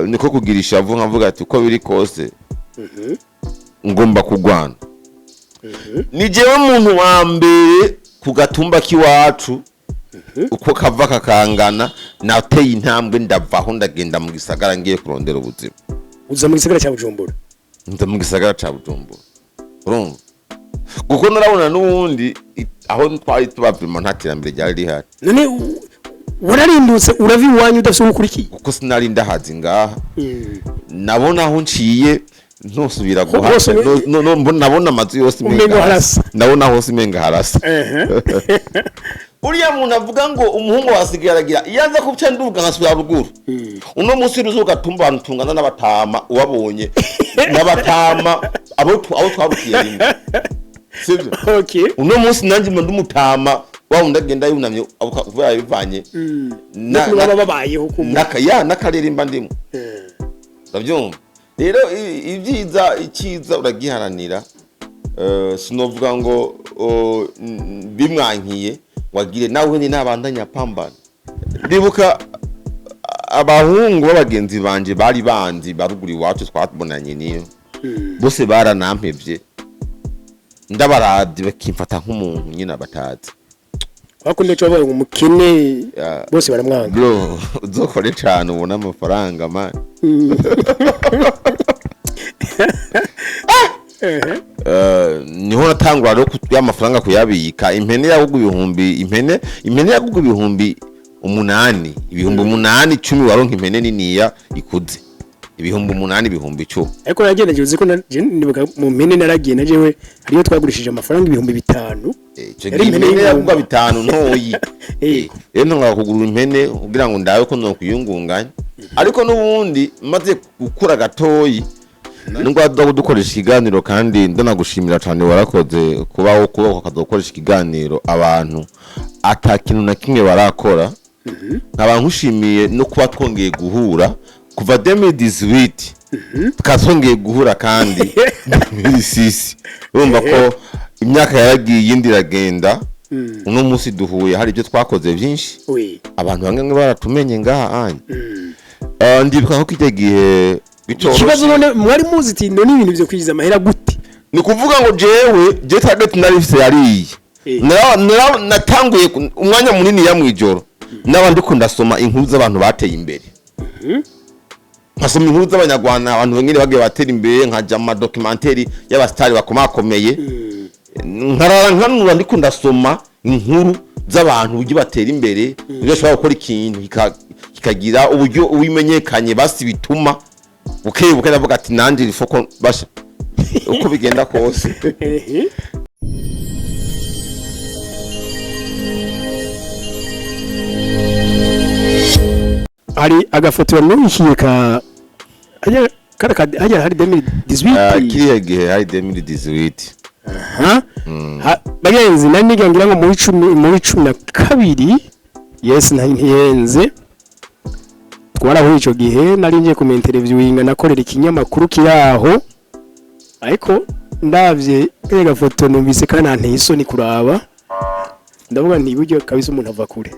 Niko kugira ishavu, nkavuga ati uko biri kose ngomba kugwana. Ni jewe muntu wa mbere ku gatumba k'iwacu, uko kava kakangana, nateye intambwe ndavaho ndagenda mu gisagara, ngiye kurondera ubuzima. Uza mu gisagara cya Bujumbura? Nza mu gisagara ca Bujumbura, urumva, kuko narabona n'ubundi aho twari tuba vraiment nta terambere ryari rihari. None wararindutse urava iwanyu udafite uwo ukurikiye? Kuko sinari ndahazi ngaha, nabona aho nciye ntusubira guhaca. Hose Nabona amazu yose umengo umenga harasa. Ndabona hose umenga harasa. Uriya muntu avuga ngo umuhungu wasigaye aragira, iyo aza kuca nduga nkasubira ruguru, uno munsi ruzo gatumba abantu tungana n'abatama, ubabonye n'abatama abo twarukiye rimwe, sibyo? Okay. Uno munsi nanjye mba ndumutama wa wundi agenda yunamye kubera bivanye n'ukuntu baba babayeho ku ya n'akarere mba ndimo, ndabyumva. Rero ibyiza, icyiza uragiharanira. Sinovuga ngo bimwankiye wagire nawe ni nabandanya pambana. Ndibuka abahungu b'abagenzi banje bari banzi baruguru iwacu twabonanye, niyo bose baranampevye, ndabaravye bakimfata nk'umuntu nyine batazi. Bakunda cyo bavuga ngo umukene Ya. bose baramwanga. Bro, uzokore cane ubone amafaranga, man. Niho natangura rero amafaranga kuyabika. Impene yagugwa ibihumbi, impene yagugwa 8000, 8000, 10, waronka impene niniya ikuze, 8000, 10000. Ariko nagenda uzi ko ndibuka mu mpene naragiye na jewe hariyo twagurishije amafaranga 5000. Ico Yari gihe impene impene y'ingumba. yagugwa 5000 ntoyi. Rero ntongera kugura impene kugira ngo ndabe ko nokwiyungunganya, ariko n'ubundi maze gukura gatoyi nubwo aza dukoresha ikiganiro, kandi ndanagushimira cyane, warakoze kubaho kuba ukazokoresha ikiganiro abantu ata kintu na kimwe barakora. Nkaba nkushimiye no kuba twongeye guhura kuva 2018, tukaba twongeye guhura kandi 2006. Urumva ko imyaka yaragiye iyindi iragenda. Uno munsi duhuye hari ibyo twakoze byinshi. Abantu bamwe bamwe baratumenye ngaha anya. Ndibuka ko kijya gihe bitoroshe. Ikibazo none mwari muzi iti none ibintu byo kwinjiza amahera gute? Ni kuvuga ngo jewe je target nari mfise yariye. Natanguye umwanya munini ya mwijoro naba ndiko ndasoma inkuru z'abantu bateye imbere, nkasoma inkuru z'abanyarwanda, abantu bamwe bagiye batera imbere, nkaja mu madocumentary y'abasitari bakomakomeye, nkarara nkanura ndiko ndasoma inkuru z'abantu uburyo batera imbere, uburyo bashobora gukora ikintu kikagira uburyo ubimenyekanye, basi bituma buke buke ndavuga ati nanjye il faut ko basha uko bigenda kose. Hari agafoto bamwishyuye ka hajya hajya hari 2018. Ah, kiriya gihe hari 2018. Ha? Bagenzi, nari niga ngira ngo muri cumi, muri 12, yes, nari ntihenze. Twarahuye ico gihe nari ngiye ku interviewinga, nakorera ikinyamakuru kiri aho, ariko ndavye kariya gafoto numvise kananteye isoni kuraba, ndavuga nti buryo kabisa umuntu ava kure.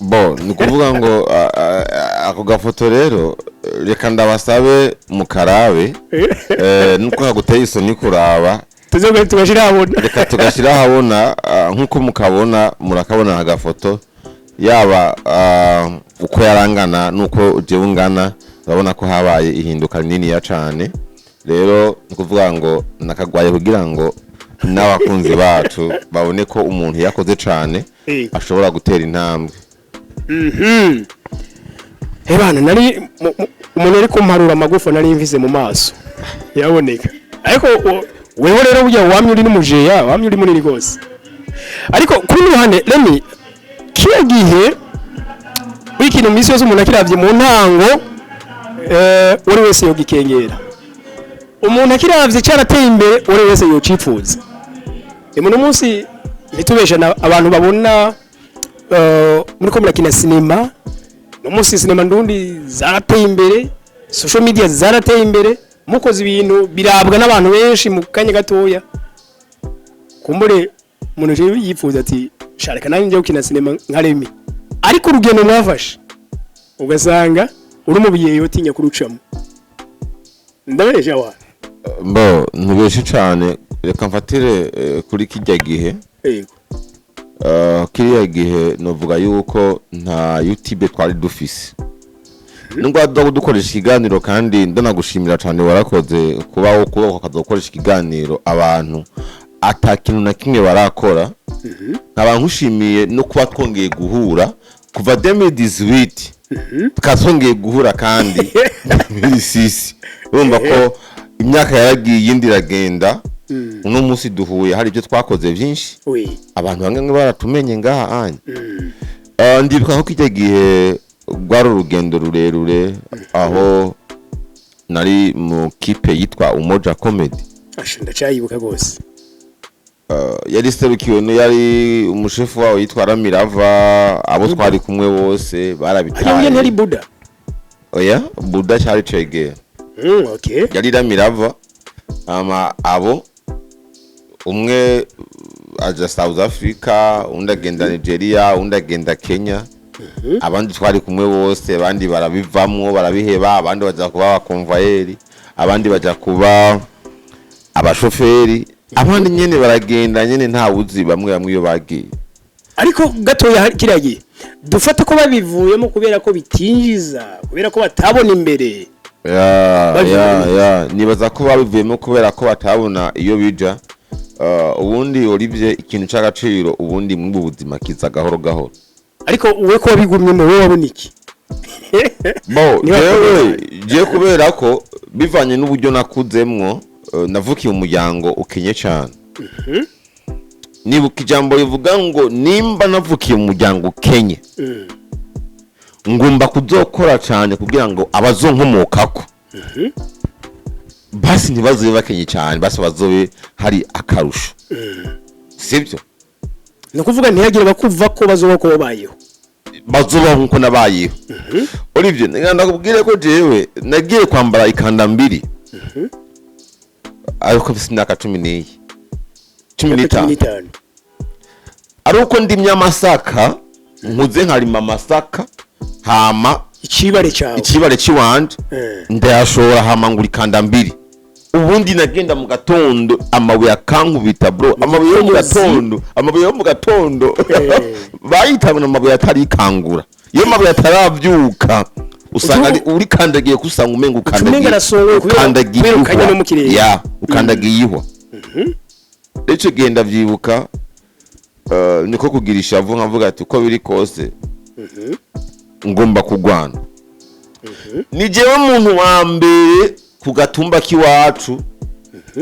Bo ni ukuvuga ngo ako gafoto rero, reka ndabasabe mukarabe, nuko kaguteye isoni kuraba. Tuze tugashira habona. Reka tugashyira ahabona, nk'uko mukabona, murakabona agafoto yaba uko yarangana n'uko jewe ungana, urabona ko habaye ihinduka rininiya cane. Rero ni ukuvuga ngo nakagwaye kugira ngo n'abakunzi bacu babone ko umuntu yakoze cane ashobora gutera intambwe. Ebana nari umuntu ari kumparura amagufa nari mvise mu maso yaboneka, ariko wewe rero burya wamye uri n'umujeya, wamye uri munini rwose. Ariko kuri ruhande Remy, kiya gihe w'ikintu misi yose umuntu akiravye mu ntango, uri wese yogikengera, umuntu akiravye cyarateye imbere uri wese yocipfuza. Uno munsi ntitubeshana, abantu babona muri ko murakina sinema no munsi, sinema ndundi zarateye imbere, social media zarateye imbere, mukoze ibintu birabwa n'abantu benshi mu kanya gatoya. Kumbure umuntu je yifuza ati shareka nanjye njye gukina sinema nka Remy, ariko urugendo mwafashe ugasanga Uri mu yotinya kurucamo, ndabesha wa? Mbo ntubeshe cane. Reka mfatire kuri kijya gihe. Kiriya gihe novuga yuko nta YouTube twari dufise, nubwo waduha dukoresha ikiganiro, kandi ndanagushimira cyane, warakoze kuba wo kuba ukaza gukoresha ikiganiro abantu ata kintu na kimwe barakora. Nkaba nkushimiye no kuba twongeye guhura kuva 2018, tukaba twongeye guhura kandi 2006. Urumva ko imyaka yaragiye, iyindi iragenda. Uno munsi duhuye hari ibyo twakoze byinshi, abantu bamwe bamwe baratumenye ngaha anya. Ndibuka ko kijya gihe rwari urugendo rurerure, aho nari mu kipe yitwa Umoja Comedy. Asha, ndacyayibuka rwose. Yari serukiwe yari umushefu wawo yitwa Ramirava, abo twari kumwe bose Hajya burya barabitaye. Ntari Buda? Oya, Buda cyari cegera. Okay. Yari Ramirava, ama abo umwe aja South Africa, undi agenda Nigeria, undi agenda Kenya. Abandi twari kumwe bose, abandi barabivamwo barabiheba, abandi baja kuba abakonvayeri, abandi baja kuba abashoferi, abandi nyene baragenda nyene, ntawuzi bamwe bamwe iyo bagiye. Ariko gatoya, hari kiriya gihe dufate ko babivuyemo kubera ko bitinjiza, kubera ko batabona imbere. Ya. Babivuyemo. Ya, nibaza ko babivuyemo kubera ko batabona iyo bija. Ubundi Olivier, ikintu c'agaciro ubundi muri ubu buzima kiza gahoro gahoro. Ariko wowe ko wabigumyemo, wowe wabona iki? Bo Niba jewe je kubera ko bivanye n'uburyo nakuzemwo, navukiye umuryango ukenye cyane. Nibuka ijambo rivuga ngo nimba navukiye mu muryango ukenye, ngomba kuzokora cyane kugira ngo abazonkomokako basi ntibazobe bakenye cyane, basi bazobe hari akarusho, sibyo? Ni ukuvuga ntihagire bakuva ko bazoba ko babayeho. Bazobaho nkuko nabayeho. Olivier, ndakubwire ko jewe nagiye kwambara ikanda mbiri ariko mfise imyaka 10 n'iyi, cumi cumi n'itanu. N'itanu. Ari uko ndimye amasaka, nkuze nkarima amasaka, hama icibare cyawe. Ikibare ciwanje. Ndayashora, hama ngura ikanda mbiri. Ubundi nagenda mu gatondo amabuye akankubita, bro, amabuye yo mu gatondo, amabuye yo mu gatondo. Bayitabona amabuye atarikangura. Iyo amabuye ataravyuka usanga urikandagiye kusanga umenga ukandagiye Umenga arasongoye ukandagiye kubera ukanya ihwa. no mu kirere. Ya, ukandagiye ihwa. Ico gihe ndavyibuka, niko kugira ishavu, nkavuga ati uko biri kose ngomba kugwana. Ni jewe muntu wa mbere ku gatumba k'iwacu,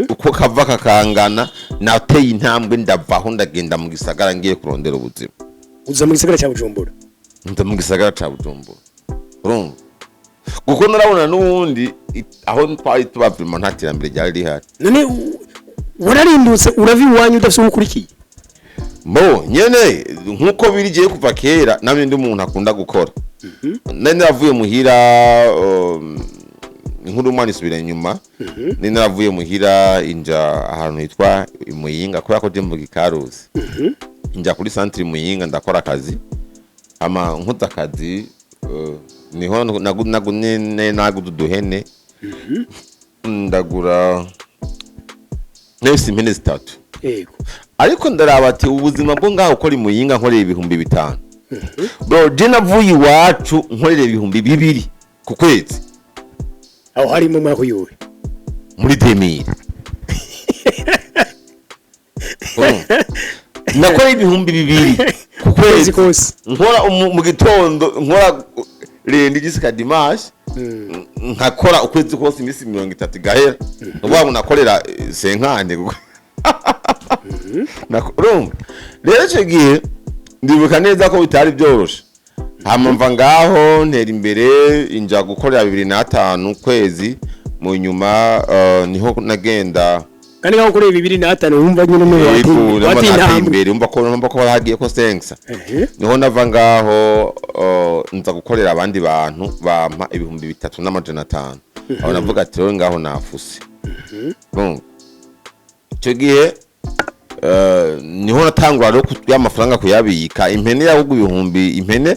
uko kava kakangana, nateye intambwe ndavaho ndagenda mu gisagara ngiye kurondera ubuzima. Uza mu gisagara cya Bujumbura? Nza mu gisagara ca Bujumbura, urumva, kuko narabona n'ubundi aho twari tuba vraiment nta terambere ryari rihari. None wararindutse urava iwanyu udafite uwo ukurikiye? Bo nyene nkuko biri giye kuva kera, namwe ndi umuntu akunda gukora. Nari naravuye muhira, inkuru umwana isubira inyuma. Nari naravuye muhira inja ahantu hitwa Imuyinga, kubera ko je mvuga ikarusi. Inja kuri centre Imuyinga ndakora akazi, ama nkoze akazi, niho naguze uduhene, ndagura nefise impene zitatu. Ariko ndaraba ati ubuzima bwo ngaho ukora Imuyinga nkorera 5000, bro, je navuye iwacu nkorera 2000 ku kwezi. Aho harimo mwaka uyuhe? Muri 2000 nakora 2000 ku kwezi kwezi kose. Nkora mu gitondo, nkora lundi jusqu'à dimanche, nkakora ukwezi kose, iminsi 30 igahera. Nukuvuga ngo nakorera 50 kuko urumva rero icyo gihe ndibuka neza ko bitari byoroshe. Hama mva ngaho ntera imbere, inja gukorera 2005 kwezi. Mu nyuma niho nagenda. Kandi nkaho kuri 2005 wumva nyine n'ubu Yego, wateye urumva wateye nateye intambwe. imbere, umva ko hagiye ko sensa. Niho nava ngaho, nza gukorera abandi bantu bampa 3500. Aho navuga ati rero ngaho nafuse. Urumva, icyo gihe niho natangura rero ya mafaranga kuyabika. Impene yagugwa ibihumbi, impene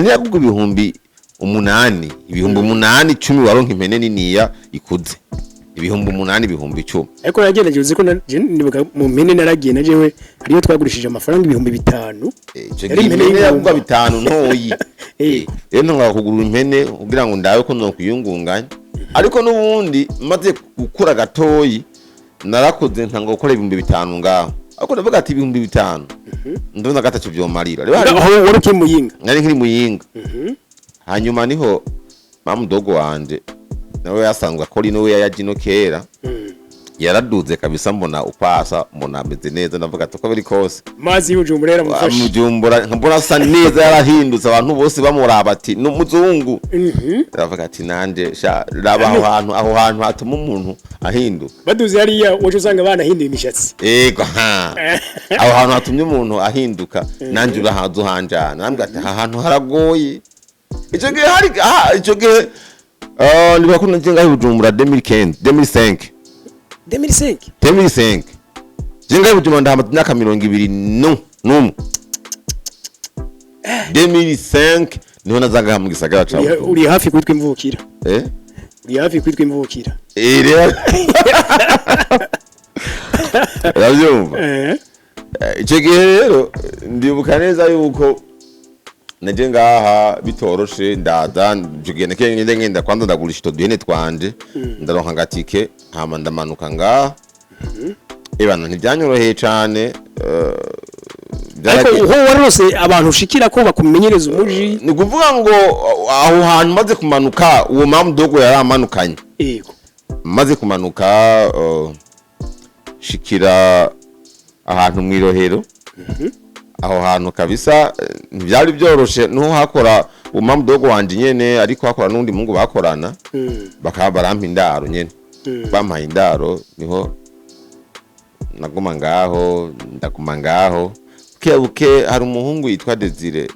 yagugwa ibihumbi 8, 8000, 10 waronka impene niniya ikuze, 8000, 10,000. Ariko nagerageje, uzi ko ndibuka mu mpene naragiye na jewe hariyo twagurishije amafaranga 5000. Ico Yari gihe impene impene y'ingumba. yagurwa 5 ntoyi. Rero ntongera kugura impene kugira ngo ndabe ko nokwiyungunganya, ariko n'ubundi maze gukura gatoyi narakoze ntanga gukora 5000 ngaho, ariko ndavuga ati 5000 ndabona gatatu vyomarira. Rero Aho wari ukiri Muyinga? Nari nkiri Muyinga. Hanyuma niho mamudogo wanje nawe yasanzwe akora ino, we yayaje ino kera, yaraduze kabisa, mbona ukwasa, mbona ameze neza, ndavuga ati uko biri kose Mazi y'Ubujumbura yaramufashe. Mujumbura mbona asa neza, yarahindutse, abantu bose bamuraba ati ni umuzungu. Ndavuga ati nanje sha raba aho hantu, aho hantu hatuma umuntu ahinduka. Baduze hariya waje usanga banahinduye imishatsi. Ego ha, aho hantu hatumye umuntu ahinduka, nanje urahaza uhanjana. Nambwira ati aha hantu haragoye. Ico gihe hari ico gihe niba ko nje ngaho Bujumbura 2015, 2005. 2005? 2005 je ngaho Bujumbura, ndahamaze imyaka 21. 2005 niho nazaga mu gisagara ca Bujumbura. Uri hafi kwitwa imvukira. Eh? Uri hafi kwitwa imvukira. Eh, rero urabyumva. Ico gihe rero ndibuka neza yuko naje ngaha bitoroshe, ndaza ico gihe nakiye ngende ngenda kwanza ndagurisha utwo duhene twanje, ndaronka agatike, hama ndamanuka ngaha. Ebana ntibyanyoroheye cane, Ariko uho warose abantu ushikira ko bakumenyereza umuji? Ni ukuvuga ngo aho hantu maze kumanuka, uwo mamudogo yaramanukanye. Maze kumanuka, shikira ahantu mw'irohero, aho hantu kabisa ntibyari byoroshe. Niho hakora uwo mamudogo wanje nyene, ariko hakora n'undi mungu bakorana, bakaba barampa indaro nyene. Bampaye indaro, niho naguma ngaho, ndaguma ngaho buke buke. Hari umuhungu yitwa Desire,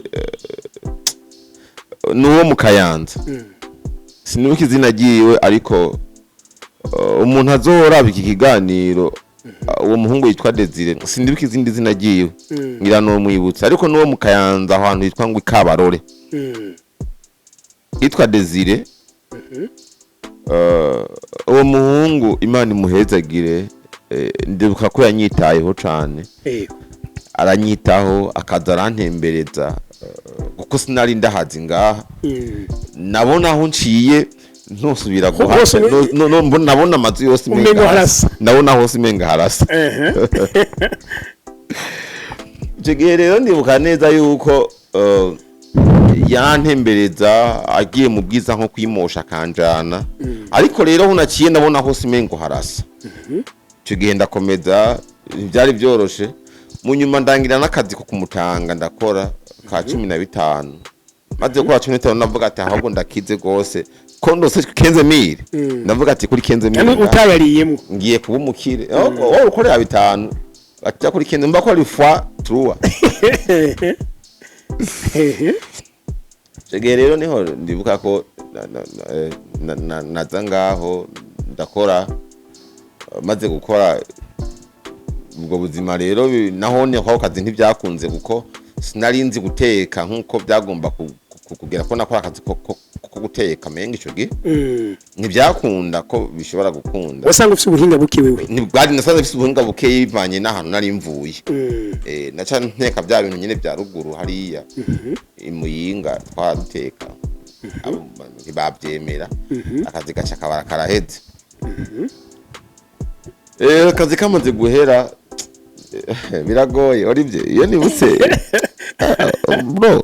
nuwo mu Kayanza, sinibuka izina ryiwe, ariko umuntu azoraba iki kiganiro, uwo muhungu yitwa Desire, sinibuka izindi zina ryiwe, ngira no mwibutsa, ariko nuwo mu Kayanza, aho hantu yitwa ngo Ikabarore, yitwa Desire. Uwo muhungu Imana imuhezagire, ndibuka ko yanyitayeho cane. Aranyitaho, akaza arantembereza, kuko sinari ndahazi ngaha. Nabona aho nciye ntusubira Hose guhaca. Nabona Nabona amazu yose umengo umenga harasa. Ndabona hose umenga harasa. Icyo gihe rero ndibuka neza yuko yantembereza agiye mu bwiza nko kwimosha akanjana, ariko rero aho naciye ndabona hose umengo harasa. Icyo gihe ndakomeza, ntibyari byoroshe. Mu nyuma ndangira n'akazi ko kumutanga, ndakora ka 15. Maze gukora 15, ndavuga ati ahubwo ndakize rwose ko ndose 15 000. Ndavuga ati kuri 15 000 Kandi utayariyemo. Ngiye kuba umukire. Wowe ukorera 5 ajya kuri 15, mba ko ari fois trois. Icyo gihe rero niho ndibuka ko naza ngaho ndakora. Maze gukora ubwo buzima rero, naho ni ako kazi ntibyakunze kuko sinari nzi guteka nk'uko byagomba kugera ko nakora akazi ko guteka menga ico gihe ntibyakunda ko bishobora gukunda. Wasanga ufite ubuhinga buke wewe. Ntibwari, nasanze mfise ubuhinga bukeyi bivanye n'ahantu nari mvuye. Naca nteka bya bintu nyene bya ruguru hariya imuyinga twaraduteka. Abo ntibavyemera, akazi gaca kabara karaheze. Akazi kamaze guhera, biragoye Olivier, iyo nibutse, bro.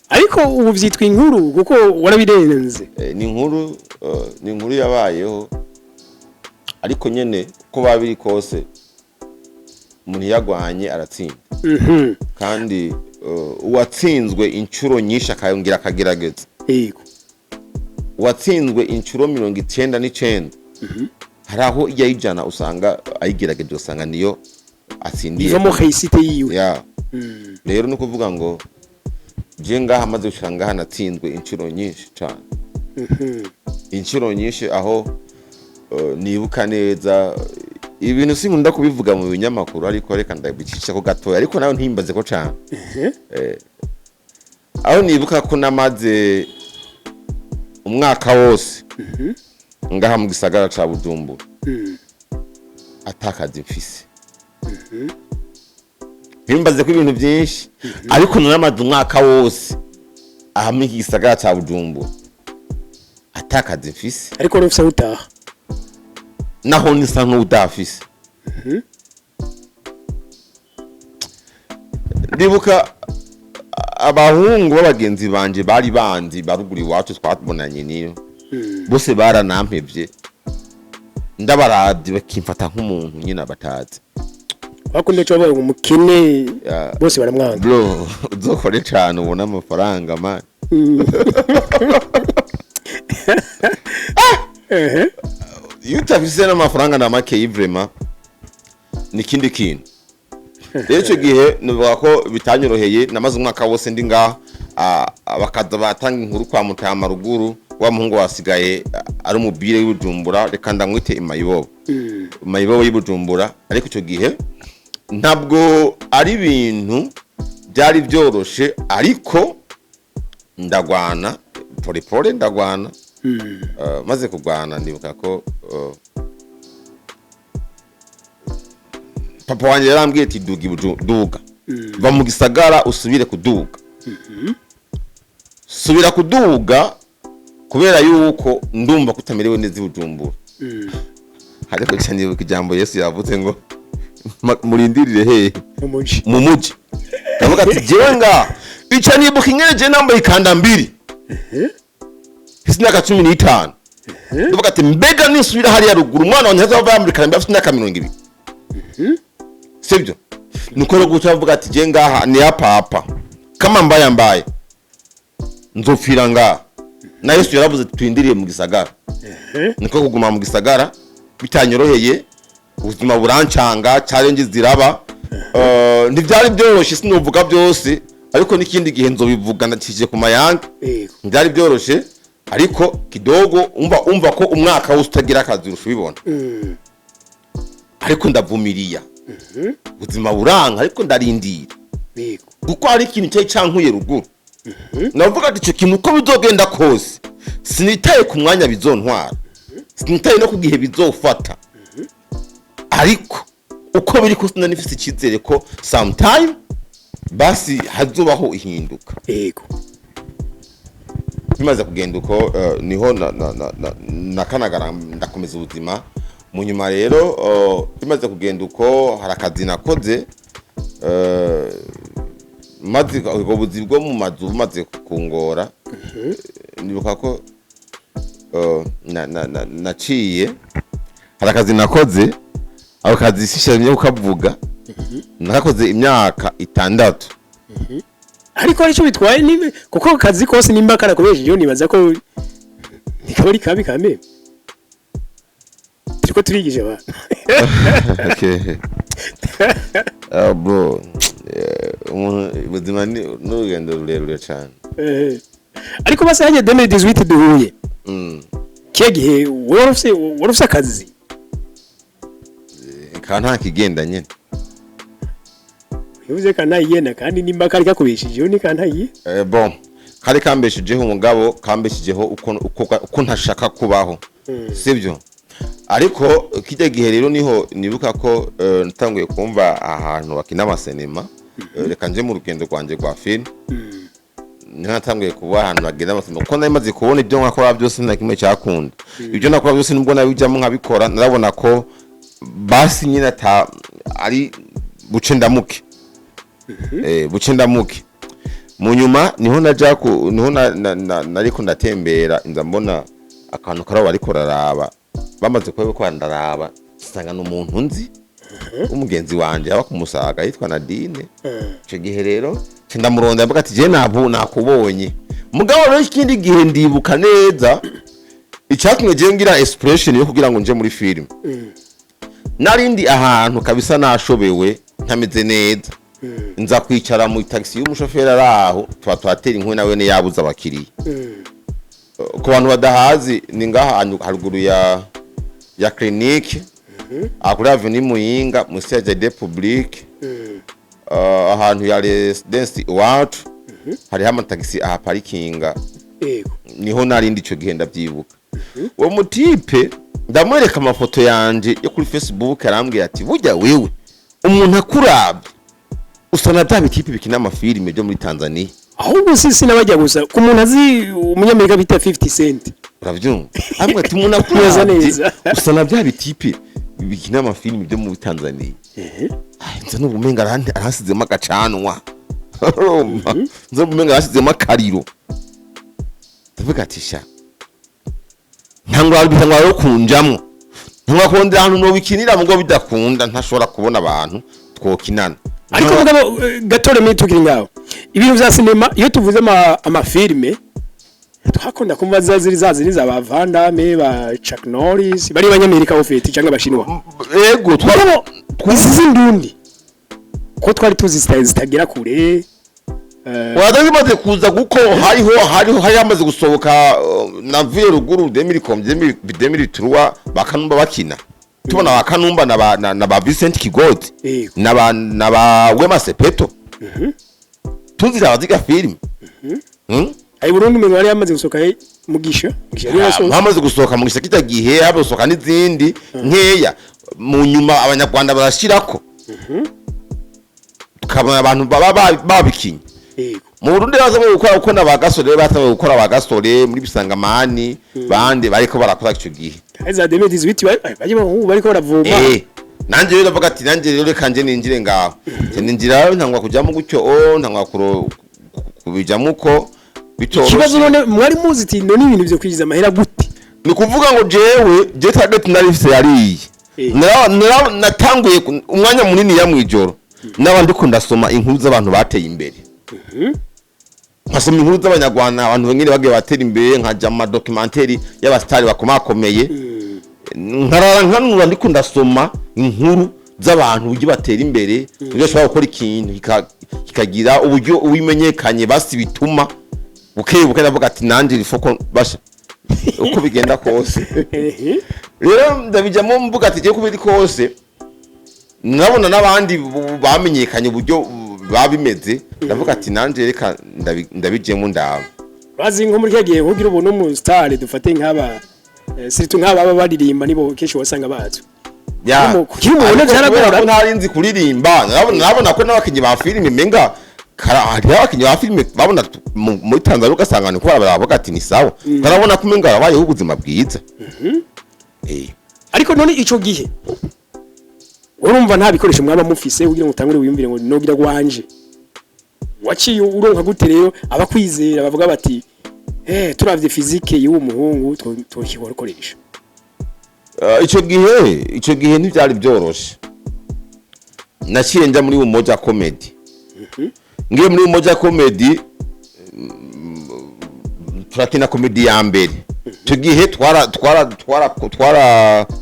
Ariko ubu byitwa inkuru kuko warabirenze. Ni inkuru, ni inkuru yabayeho, ariko nyene uko baba biri kose umuntu yagwanye aratsinda. Kandi uwatsinzwe inshuro nyinshi akayongera akagerageza, uwatsinzwe inshuro 99, hari aho ijya 100 usanga ayigerageje usanga niyo atsindiye. Ivamo réussite yiwe. Ya, rero ni ukuvuga ngo je ngaha amaze gushika ngaha natsinzwe inshuro nyinshi cyane, inshuro nyinshi, aho nibuka neza ibintu sinkunda kubivuga mu binyamakuru, ariko reka ndabicisha ko gatoya, ariko nawe ntimbaze ko cyane. Aho nibuka ko namaze Umwaka wose ngaha mu gisagara ca Bujumbura atakazi mfise. Ntimbaze ko ibintu byinshi, ariko naramaze umwaka wose aha muri iki gisagara ca Bujumbura atakazi mfise. Ariko wari ufise aho utaha? Naho nisa nk'udafise. Ndibuka abahungu b'abagenzi banje bari bandi baruguru iwacu twabonanye, niyo bose baranampevye, ndabaravye bakimfata nk'umuntu nyine abatazi. Bakunda cyo bavuga ngo umukene Ya. bose baramwanga. Bro, uzokore cane ubone amafaranga, man. Iyo utafise n'amafaranga na make, vraiment ni ikindi kintu. Rero icyo gihe nivuga ko bitanyoroheye. Namaze umwaka wose ndi ngaha, bakaza batanga inkuru kwa Mutama ruguru: wa muhungu wasigaye ari umubire w'iBujumbura, reka ndamwite imayibobo, mayibobo y'iBujumbura. Ariko icyo gihe ntabwo ari ibintu byari byoroshe, ariko ndagwana pole pole, ndagwana. Maze kugwana, ndibuka ko papa wanjye yarambwiye ati: "Duga duga, va mu gisagara usubire kuduga, subira kuduga, kubera yuko ndumva ko utamerewe neza i Bujumbura." Ariko cyane ndibuka ijambo Yesu yavuze ngo: "Murindirire hehe?" Mu muji. Mu muji. Ndavuga ati: "Jewe nga ica." Nibuka ingene je nambaye ikanda mbiri, mfise imyaka 15. Ndavuga ati: "Mbega nisubira hariya ruguru, umwana wanjye azava yambara ikanda afite imyaka 20?" Sibyo? Niko rero guca bavuga ati: "Je ngaha ni ya papa, kama mbaya mbaye nzopfira ngaha." Na Yesu yaravuze ati: "Twindiriye mu gisagara." Niko kuguma mu gisagara bitanyoroheye, ubuzima burancanga, challenge ziraba. Ntibyari byoroshye, sinuvuga byose, ariko n'ikindi gihe nzobivuga ndakije ku mayange. Ntibyari byoroshye, ariko kidogo umva ko umwaka wose utagira akazi urusha ubibona. Ariko ndavumiriya, ubuzima buranka, ariko ndarindira, kuko hari ikintu cyari cankuye ruguru. Navuga ati: "Icyo kintu uko bizogenda kose, sinitaye ku mwanya bizontwara, sinitaye no ku gihe bizofata, ariko uko biri kose nari nifise icyizere ko sometime basi hazobaho ihinduka." Bimaze kugenda uko, niho nakanagara ndakomeza ubuzima. Mu nyuma rero, bimaze kugenda uko, hari akazi nakoze, maze ubwo buzi bwo mu mazu bumaze kungora, nibuka ko naciye, hari akazi nakoze. Ako kazi sishamye kukavuga, nakakoze imyaka 6. Ariko hari icyo bitwaye niba kuko akazi kose nimba karakubeshejeho, nibaza ko ntikaba ari kabi kameme, turiko turigisha abantu. Okay. Ah, bro, umuntu ubuzima ni n'urugendo rurerure cyane. Ariko basi hajya 2018 duhuye, kiya gihe wari ufise akazi? Ka nta kigenda nyine. Yavuze kanayigenda, kandi nimba kari kakubeshejeho ni kantayiye. Bon, kari kambeshejeho, umugabo kambeshejeho uko ntashaka kubaho, sibyo? Ariko kijya gihe rero niho nibuka ko natanguye kumva ahantu bakina amasenema. Reka nje mu rugendo rwanjye rwa film, niho natanguye kuba ahantu bagenda amasenema, kuko nari maze kubona ibyo nkakora byose nta kimwe cyakunda. Ibyo nakora byose, nubwo nabijyamo nkabikora, narabona ko basi nyine ata ari buce ndamuke, buce ndamuke. Mu nyuma niho naja ku niho nariko ndatembera, inza mbona akantu karabo bariko raraba. Bamaze kuba ko ndaraba, nsanga ni umuntu nzi w'umugenzi wanje aba kumusaga yitwa Nadine. Ico gihe rero nca ndamuronda, mvuga ati: "Je nabu nakubonye." Mugabo rero ikindi gihe ndibuka neza icyatumye je ngira expression yo kugira ngo nje muri film. Narindi ahantu kabisa nashobewe, ntameze neza, nza kwicara mu taxi y'umushoferi ari aho, tuba turatera inkuru, nawe ne yabuze abakiriya. Ku bantu badahazi, ni ngaha haruguru ya clinique, aha kuri avenue Muyinga, musi ya jardin public, ahantu ya residence iwacu, hariho amatagisi aha parikinga. Niho narindi ico gihe, ndavyibuka. Uwo mutipe ndamwereka amafoto yanje yo kuri Facebook, arambwira ati: "Burya wewe umuntu akuravye usa na bya bitipe bikina amafilime byo muri Tanzania." Ahubwo si n'abajya gusa ku muntu azi umunyamerika bita 50 Cent. Uravyumva, amwe ati: "Umuntu Neza akuravye neza. usa na bya bitipe bikina amafilime byo muri Tanzania." Ai, nza n'ubumenga aransizemo agacanwa. Urumva? Nza n'ubumenga aransizemo akariro. Ndavuga ati: "Sha, ntangwa bitangwa rero kunjamwo, ntangwa kurondera ahantu nobikinira, mugo bidakunda, ntashobora kubona abantu twokinana." Ariko mugabo gatore muri tukiri ngaho, ibintu vya sinema, iyo tuvuze amafilme twakunda kumva za ziri za ziri za ba Van Damme, ba Chuck Norris, bari abanyamerika ofeti cyangwa abashinwa. Ego. Mugabo izi z'indundi ko twari tuzi zitagera kure. Wada zimaze kuza, kuko hariho hari hamaze gusohoka navuye ruguru 2000 2003, bakanumba bakina, tubona bakanumba na ba Vincent Kigodi na ba Wema Sepeto, tuzira abaziga filime. Ayi Burundi umengo yari yamaze gusohoka, Mugisha yari yasohotse. Hamaze gusohoka mu gisaka gihe, hamaze gusohoka n'izindi nkeya. Mu nyuma abanyarwanda barashirako, tukabona abantu baba babikinye. Mu Burundi baza gukora uko na bagasore batangiye gukora, bagasore muri bisangamani bande bariko barakora ico gihe. Za 2018 baje bariko baravuma. Nanje rero ndavuga ati: "Nanje rero reka nje ninjire ngaho." Nje ninjira, ntangwa kujamo gutyo, o ntangwa kubijamo uko bitoroshe. Ikibazo none, mwari muzi iti none ibintu byo kwinjiza amahera gute? Ni kuvuga ngo jewe je target nari mfise yariye. Natanguye umwanya munini ya mwijoro naba ndiko ndasoma inkuru z'abantu bateye imbere, nkasoma inkuru z'abanyarwanda, abantu bengene bagiye batera imbere, nkaja mu madocumentary y'abasitari bakomakomeye, nkarara nkanura ndiko ndasoma inkuru z'abantu uburyo batera imbere, uburyo bashobora gukora ikintu kikagira uburyo ubimenyekanye, basi bituma buke buke ndavuga ati: "Nanje rifoko basha uko bigenda kose." Rero ndabijyamo mvuga ati: "Uko biri kose nabona n'abandi bamenyekanye uburyo babimeze." Ndavuga ati: "Nanje reka ndabijyemo ndaba." Bazi nko muri kigihe kugira ubuntu mu star, dufate nk'aba surtout nk'aba baba baririmba, nibo kenshi wasanga bazwi. Ya. Kugira umubone Ariko byaragora. kubera ko ntari nzi kuririmba, narabona ko n'abakinnyi ba filime menga hariho abakinnyi ba filime babona muri Tanzania, ugasanga ni ko baravuga ati: "Ni sawa." Ntarabona ko umenga babayeho ubuzima bwiza. Ariko none ico gihe urumva nta bikoresho mwaba mufise kugira ngo utangure wiyumvire ngo nogira gwanje, waciye uronka gute rero abakwizera bavuga bati: "Turavye physique y'uwo muhungu, twokikoresha"? Ico gihe ntivyari byoroshe. Naciye nja muri Umoja Comedy. Ngiye muri Umoja Comedy, turakina comedy ya mbere. Ico gihe twara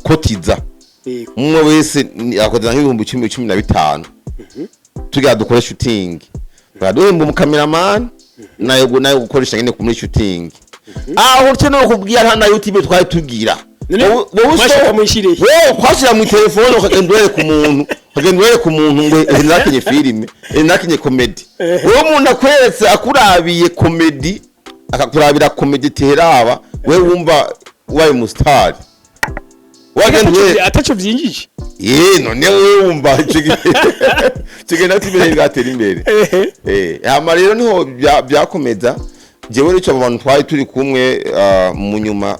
kotiza. Umwe wese akotiza nk'ibihumbi 10, 15, tugira dukore shooting, baraduhemba umukameramani nayo gukoresha nyene muri shooting. Aho cyo no kubwira, nta na YouTube twari tugira. None Wowe mwashaka mwishiriye? Wowe kwashira mu telefone, ukagenda urereka umuntu, ukagenda urereka umuntu ngo: "Nakinye filime, nakinye comedy." Wowe umuntu akweretse, akurabiye comedy, akakurabira comedy teraba, wewe wumva ubaye umustar, wagenda Ataco vyinjije. Ye, none wewe wumva ico gihe natwe bwatera imbere. Hama rero niho byakomeza. Jewe rero abo bantu twari turi kumwe, mu nyuma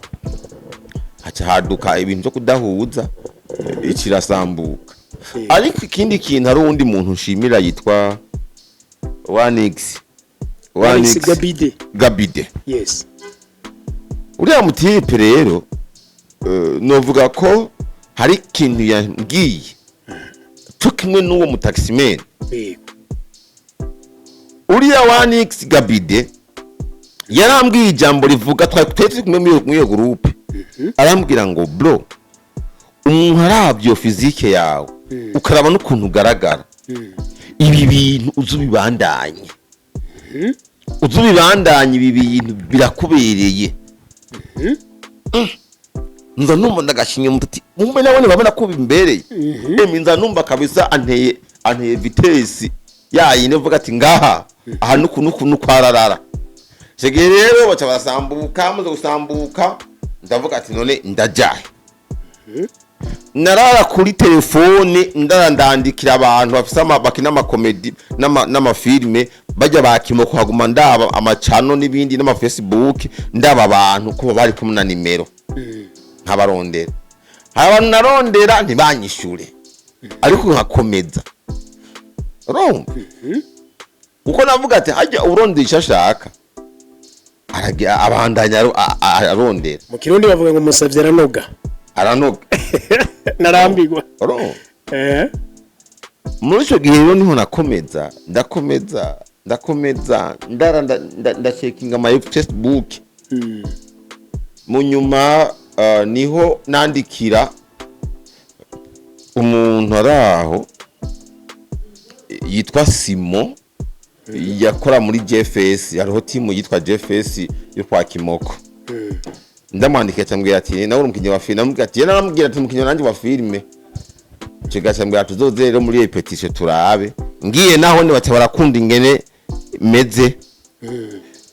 haca haduka ibintu byo kudahuza, ikirasambuka. Ariko ikindi kintu, hari uwundi muntu nshimira yitwa Wanix. Wanix Gabide. Gabide. Yes. Uriya mutipe rero, novuga ko hari ikintu yambwiye cyo kimwe n'uwo mutaximan. Uriya Wanix Gabide yarambwiye ijambo rivuga, twari turi kumwe muri iyo groupe, arambwira ngo: "Bro, umuntu aravye iyo physique yawe, ukaraba n'ukuntu ugaragara, ibi bintu uzubibandanye, uzubibandanye, ibi bintu birakubereye." Nza numva ndagashinye umutati mumbe, nabone babona ko bimbereye. Emi nza numva kabisa anteye vitesse yayine, vuga ati: "Ngaha aha nuku nuku nuku ararara." Icyo gihe rero baca barasambuka. Maze gusambuka, ndavuga ati: "None ndajahe?" Narara kuri telefone, ndara ndandikira abantu bafise bakina amakomedi n'amafilme, bajya bakimo kuhaguma, ndaba amacano n'ibindi n'ama Facebook, ndaba abantu ko bari kumwe na nimero, nkabarondera. Hari abantu narondera ntibanyishure, ariko nkakomeza. Urumva, kuko navuga ati: "Hajya urondera icyo ashaka, abandanya arondera." Mu Kirundi bavuga ngo umusavyi aranoga. Aranoga. Narambigwa. Urumva, muri icyo gihe rero niho nakomeza, ndakomeza, ndakomeza, ndara ndacekinga ama Facebook. Mu nyuma niho nandikira umuntu ari aho yitwa Simo, yakora muri JFS. Hariho timu yitwa JFS yo kwa Kimoko. Ndamwandikiye, acambwira ati: "Nawe uri umukinnyi wa filime?" Namubwira ati, naramubwira ati: "Umukinnyi nanjye wa filime." Ico gacambwira: "Tuzoze rero muri répétition turabe." Ngiye naho ni baca barakunda ingene meze,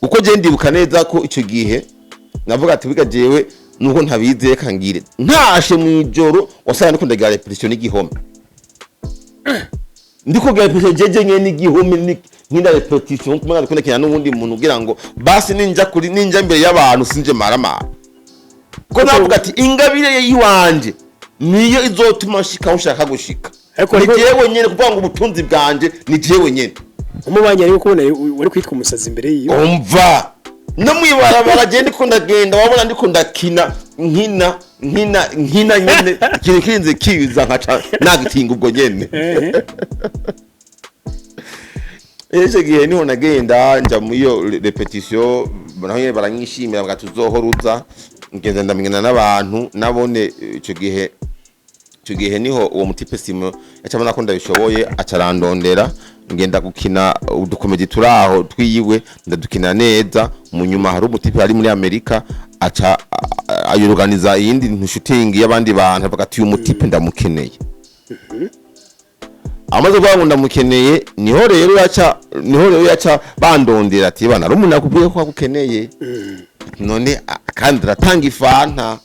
kuko je ndibuka neza ko ico gihe navuga ati: "Biga jewe nuko ntabizi, reka ngire." Ntashe mu ijoro, wasanga ndiko ndagira répétition n'igihome, ndiko gira répétition jeje nyene n'igihome, nkina répétition kumwe ndiko ndakina n'uwundi muntu, kugira ngo basi ninja kuri, ninja imbere y'abantu sinje maramara, ko navuga ati: "Ingabire yiwanje niyo izotuma nshika aho nshaka gushika." Ariko Ni jewe nyene, kuvuga ngo ubutunzi bwanje ni jewe nyene. Umubanyi ari kubona wari kwitwa umusazi imbere yiwe. Umva, no mwibarabara je ndiko ndagenda, wabona ndiko ndakina, nkina, nkina, nkina nyene, ikintu kirinze kiza nkaca nagitinga ubwo nyene. Icyo gihe niho nagenda nja muri iyo répétition, naho nyene baranyishimira, baga tuzohora uza. Ngenda ndamenyana n'abantu nabone. Ico gihe niho uwo mutipe Simo yacabona ko ndabishoboye, aca arandondera, ngenda gukina udukomedi turaho twiyiwe, ndadukina neza. Mu nyuma hari umutipe ari muri Amerika, aca ayorganiza iyindi shooting y'abandi bantu, avuga ati: "Uyu mutipe ndamukeneye." Amaze kuvuga ngo ndamukeneye, niho rero yaca bandondera ati: "Bana, ari umuntu akubwiye ko agukeneye none kandi aratanga ifanta."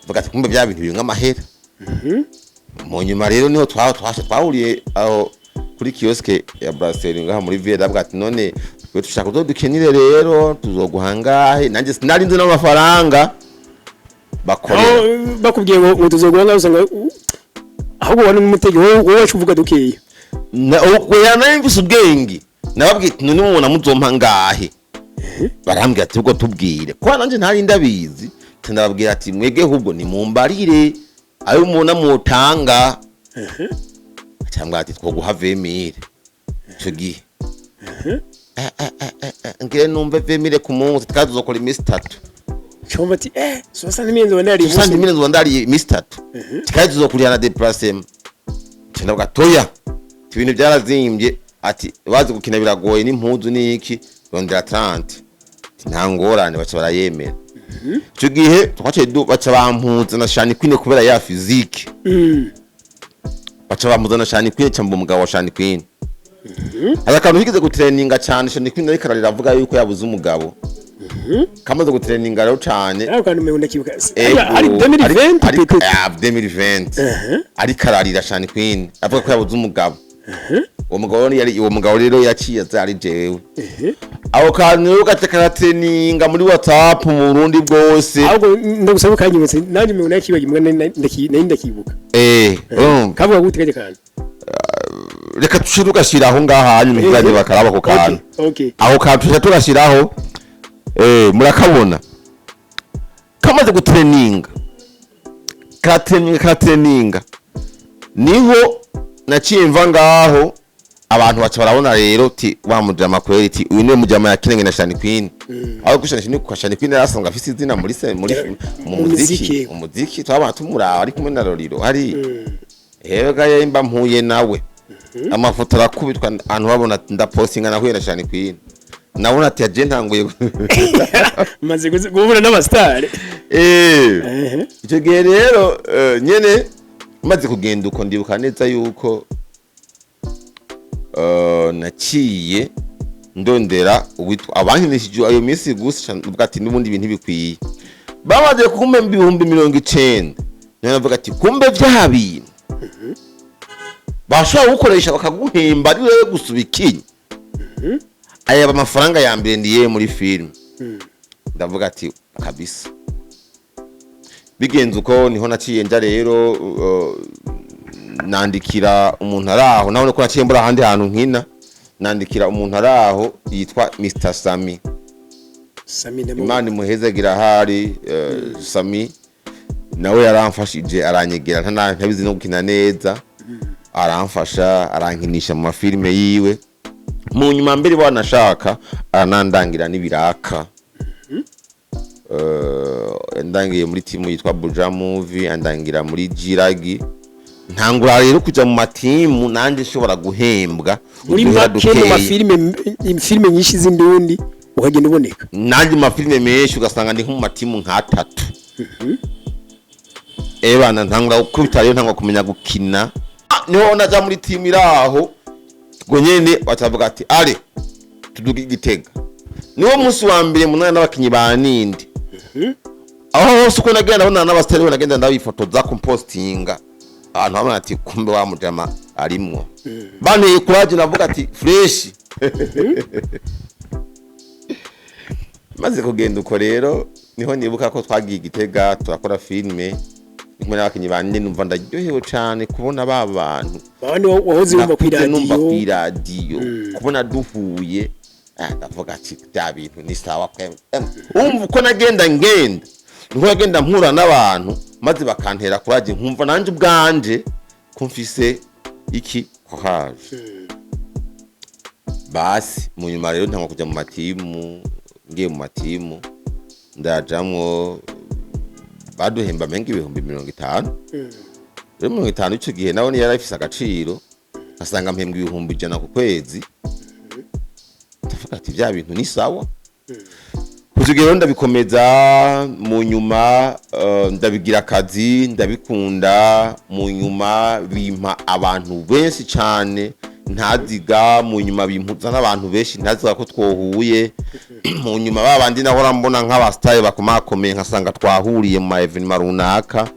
Vuga ati: "Kumbe bya bintu bimwe amahera." Mu nyuma rero niho twasha twahuriye aho kuri kiosque ya Brasserie ngaha muri ville. Ndavuga ati: "None twe dushaka uzodukenire rero, tuzoguha ngahe?" Nanjye sinari nzi n'amafaranga bakorera. Aho bakubwiye ngo tuzoguha ngaho, usanga ahubwo wari n'umutege, wowe wacu uvuga dukeya. Oya, nari mfise ubwenge. Nababwiye ati: "None mubona muzompa ngahe?" Barambwira ati: "Ubwo tubwire," kuko nanjye ntari ndabizi. Ndababwira ati: "Mwege ahubwo nimumbarire ayo mubona mutanga." Cyangwa ati: "Twoguha 20 mille." Ico gihe ngire numve 20 mille ku munsi, tukaba tuzokora iminsi 3. Cyumva ati 60 mille nzoba nari 60 mille nzoba ndariye iminsi 3, tukaba tuzokurira na déplacement. Ndavuga: "Toya, ibintu byarazimbye." Ati: "Bazi gukina biragoye n'impuzu n'iki, rondera 30." Ati: "Nta ngorane." Baca barayemera. Ico gihe twaciye baca bampuza na Shani Queen kubera ya physique. Baca bampuza na Shani Queen, cyangwa umugabo wa Shani Queen. Hari akantu higeze gutreninga cyane, Shani Queen ariko ararira avuga yuko yabuze umugabo, kamaze gutreninga rero cyane. Nawe kandi umengo ndakibuka. Ego, ari 2020 peut-être. Ah, 2020, ariko ararira Shani Queen avuga ko yabuze umugabo. Uwo mugabo rero yari, uwo mugabo rero yaciye aza ari jewe. Aho kantu rero gace karatreninga muri WhatsApp mu Burundi bwose. Ahubwo ndagusaba ukanyibutse, nanjye umengo nakibagiwe, nari ndakibuka. Urumva. Kavuga gute kajya kantu? Reka tuce tugashyira ngaha, hanyuma ntibajye bakaraba ako kantu. Okay. Aho kantu tuce tugashyiraho, murakabona kamaze gutreninga, karatreninga, karatreninga. Niho naciye mva ngaho, abantu baca barabona rero ti wa mujama kweri, ti uyu niwe mujama yakinenge na Shani Queen. Aho gushana Shani kwa Shani Queen yarasanga afise izina muri se muri mu Mu muziki. muziki. Mu muziki twabana tumuraba ari kumwe na Roriro hari Ega yemba mpuye nawe, amafoto arakubitwa, ahantu babona ati ndapostinga nahuye na Shani Queen, nabona ati yaje ntanguye. Maze guhura n'abasitari. Icyo gihe rero nyene maze kugenda uko, ndibuka neza yuko naciye Ndondera uwitwa abankinishije ayo minsi gusa, ndavuga ati n'ubundi ibintu bikwiye. Bamaze kumpemba 90,000, niho navuga ati kumbe vya bintu bashobora gukoresha bakaguhemba ari wewe gusa ubikinye. Aya amafaranga ya mbere ndiye muri filime, ndavuga ati kabisa bigenze uko. Niho naciye nja rero, nandikira umuntu ari aho, nawe ko naciye mbura ahandi hantu nkina, nandikira umuntu ari aho yitwa Mr Sami. Sami ndamubona. Imana imuhezagira ahari. Sami nawe yaramfashije, aranyegera, ntabizi no gukina neza, aramfasha, arankinisha mu mafilime yiwe. Mu nyuma mbere wanashaka aranandangira n'ibiraka. Yandangiye muri timu yitwa Buja Movie, andangira muri Jiragi. Ntangura rero kuja mu matimu nanje nshobora guhembwa Muri uduhera make mu dukeyi. mafilime, filime nyinshi z'indundi ukagenda uboneka. Nanjye mu mafilime menshi ugasanga ndi nko mu matimu nk'atatu. Ebana ntangura gukubita rero, ntangura kumenya gukina. Niho naja muri timu iri aho ubwo nyene, bacavuga ati ale tuduge Igitega. Niwo munsi wa mbere munana n'abakinyi ba nindi. Aho hose uko nagenda ndabona n'abasitari, nagenda ndabifotoza kumpostinga, abantu babona ati kumbe wa mujama arimwo. Banteye kuraje, navuga ati fresh. Maze kugenda uko rero, niho nibuka ko twagiye Igitega turakora filime ndi kumwe n'abakinyi bande. Numva ndaryohewe cane kubona ba bantu abandi wahoze wumva ku nakuze numva iradiyo. Kw'iradiyo, kubona duhuye, ndavuga ati bya bintu ni sawa kwemwe. Wumva uko nagenda ngenda, niko nagenda mpura n'abantu maze bakantera kuraje, nkumva nanje ubwanje ko mfise iki courage. Basi mu nyuma rero ntangwa kuja mu matimu. Ngiye mu matimu ndajamwo, baduhemba menga 50,000. Rero 50 ico gihe nawe yari afise agaciro, asanga mpembwa 100,000 ku kwezi. Ndavuga ati bya bintu ni sawa. Kuva rero ndabikomeza. Mu nyuma ndabigira akazi, ndabikunda. Mu nyuma bimpa abantu benshi cyane ntaziga, mu nyuma bimpuza n'abantu benshi ntaziga ko twohuye. Mu nyuma ba bandi nahora mbona nk'abasitari bakomakomeye, nkasanga twahuriye mu ma événements runaka.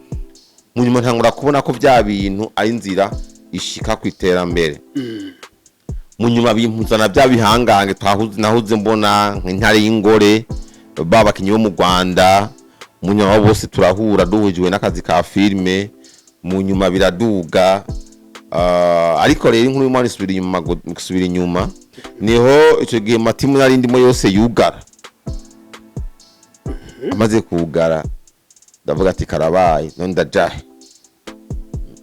Mu nyuma ntangura kubona ko bya bintu ari inzira ishika ku iterambere. Mu nyuma bimpuzana bya bihangange twahuze, nahuze mbona nk'intare y'ingore, ba bakinyi bo mu Rwanda. Mu nyuma bose turahura, duhujwe n'akazi ka filime. Mu nyuma biraduga. Ariko rero inkuru y'umwana isubira inyuma, gusubira inyuma niho icyo gihe matimu nari ndimo yose yugara. Amaze kugara ndavuga ati karabaye, none ndajahe?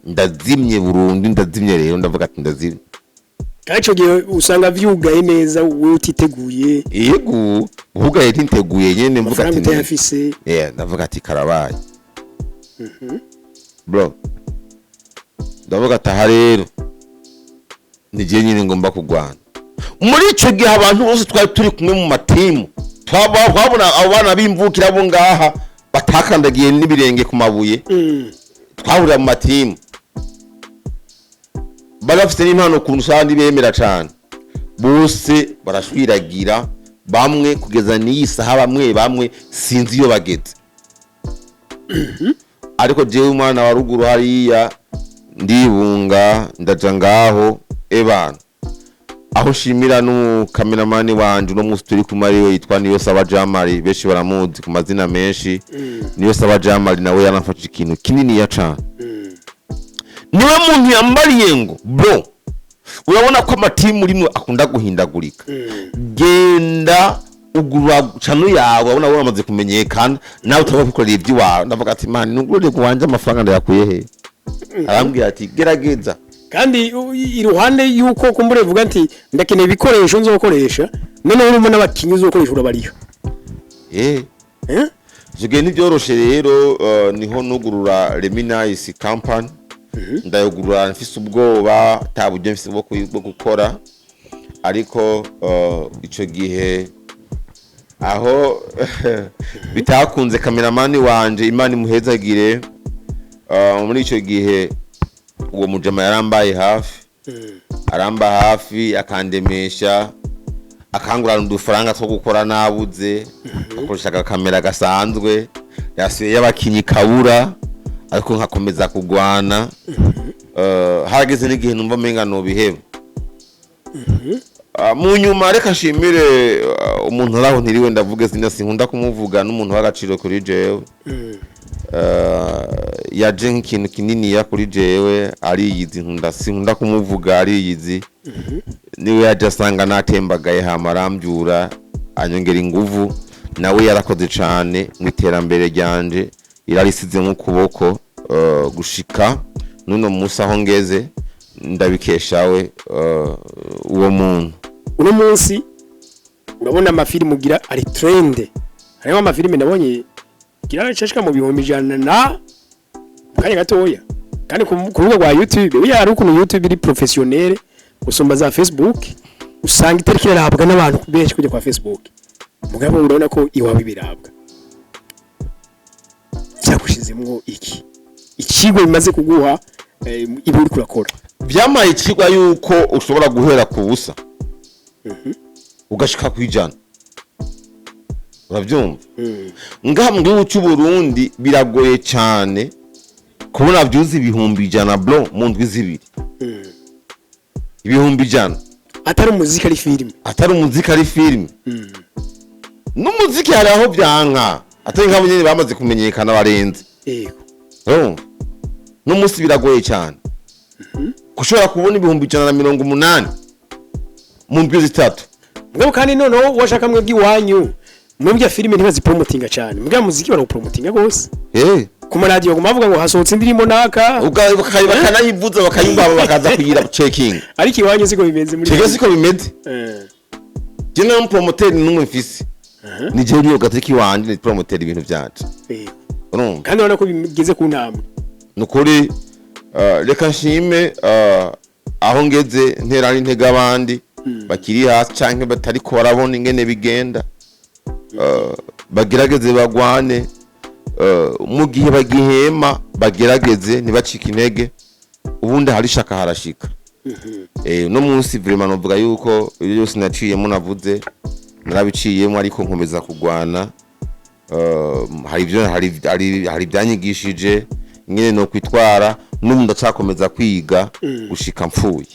Ndazimye burundu, ndazimye rero, ndavuga ati ndazimye. Kandi ico gihe usanga vyugaye neza, wowe utiteguye. Yego, uhugaye ntiteguye nyene, mvuga Amafaranga ati utayafise. Yeah, ndavuga ati karabaye bro. Ndavuga ati aha rero ni je nyine ngomba kurwana. Muri ico gihe abantu bose twari turi kumwe mu matimu, twabona abo bana b'imvukira bo ngaha batakandagiye n'ibirenge ku mabuye, twahurira mu matimu, bari bafite n'impano kurusha abandi bemera cane. Bose barashwiragira bamwe, kugeza n'iyi saha bamwe bamwe sinzi iyo bageze. Ariko jewe umwana wa ruguru hariya ndibunga, ndaja ngaho. Ebana aho nshimira n'umukameramani wanje uno munsi turi kumwe, ariwe yitwa Niyo Saba Jamari, benshi baramuzi ku mazina menshi. Niyo Saba Jamari nawe yaramfashije ikintu kininiya cane. Niwe muntu yambariye ngo bro, urabona ko amatimu rimwe akunda guhindagurika, genda ugura channel yawe, urabona wamaze kumenyekana, nawe utaba kwikorera iby'iwawe. Ndavuga ati man, nugurire kuwanje, amafaranga ndayakuye he? Arambwira ati gerageza. Kandi iruhande yuko kumbure vuga nti ndakeneye ibikoresho nzokoresha, noneho urumva n'abakinyi uzokoresha urabariha. Eh? Icyo gihe ntibyoroshe rero. Niho nugurura Leminais Company. Ndayugurura mfise ubwoba, ata buryo mfise bwo gukora. Ariko ico gihe aho bitakunze, kameramani wanje, Imana imuhezagire, muri ico gihe uwo mujama yarambaye hafi, aramba hafi akandemesha. Akangurana udufaranga two gukora nabuze, akoresha agakamera gasanzwe, yasuye y'abakinyi kabura, ariko nkakomeza kugwana. Harageze n'igihe numva menga nobiheba. Mu nyuma reka nshimire umuntu araho, ntiriwe ndavuga izina, sinkunda kumuvuga, n'umuntu w'agaciro kuri jewe. Yaje nk'ikintu kininiya kuri jewe, ariyizi, nkunda sinkunda kumuvuga, ariyizi. Niwe yaje asanga natembagaye, hama arambyura, anyongera inguvu. Nawe yarakoze cane mu iterambere ryanje, irarisize nk'ukuboko gushika n'uno munsi aho ngeze ndabikesha we, uwo muntu. Uno munsi urabona amafilime ugira ari trend, harimo amafilime nabonye gira cashika mu 100,000 na mu kanya gatoya, kandi ku rubuga rwa YouTube. Burya hari ukuntu YouTube iri professionnel gusumba za Facebook, usanga itariki irarabwa n'abantu benshi kujya kwa Facebook. Mugabo urabona ko iwawe birabwa, cyagushizemwo iki ikigo bimaze kuguha ibi uriko urakora? Byamaye ikigwa yuko ushobora guhera ku busa ugashika ku 100, urabyumva? Ngaha mu gihugu cy'u Burundi biragoye cyane kubona vyuzi 100,000, bro, mu ndwi 2, 100,000. Atari umuziki, ari filime. Atari umuziki, ari filime. N'umuziki hari aho byanka, atari nk'abo nyene bamaze kumenyekana barenze. Urumva, n'umunsi biragoye cyane gushobora kubona 180,000 mu ndwi 3. Mugabo kandi noneho washaka mwebwe iwanyu, mwebwe filime ntibazipromotinga cyane, mwebwe muziki barawupromotinga gose. Ku maradiyo ngo bavuga ngo hasohotse indirimbo naka. Bakanayivuza, bakayumva, bakaza kugira checking. Ariko iwanyu siko bimeze muri Checking siko bimeze. Je nta promoteur n'umwe mfise, ni jewe niyo gatiki wanje ni promoteur ibintu vyanje. Urumva? Kandi urabona ko bigeze ku ntambwe. Nukuri reka nshime aho ngeze, ntera n'intege abandi bakiri hasi canke batariko barabona ingene bigenda, bagerageze bagwane mu gihe bagihema, bagerageze ntibacike intege, ubundi hari shaka harashika. No munsi vraiment novuga yuko ibyo byose naciyemo, navuze narabiciyemo, ariko nkomeza kugwana. Hari ibyo hari ibyanyigishije ingene no kwitwara, n'ubu ndacakomeza kwiga gushika mpfuye.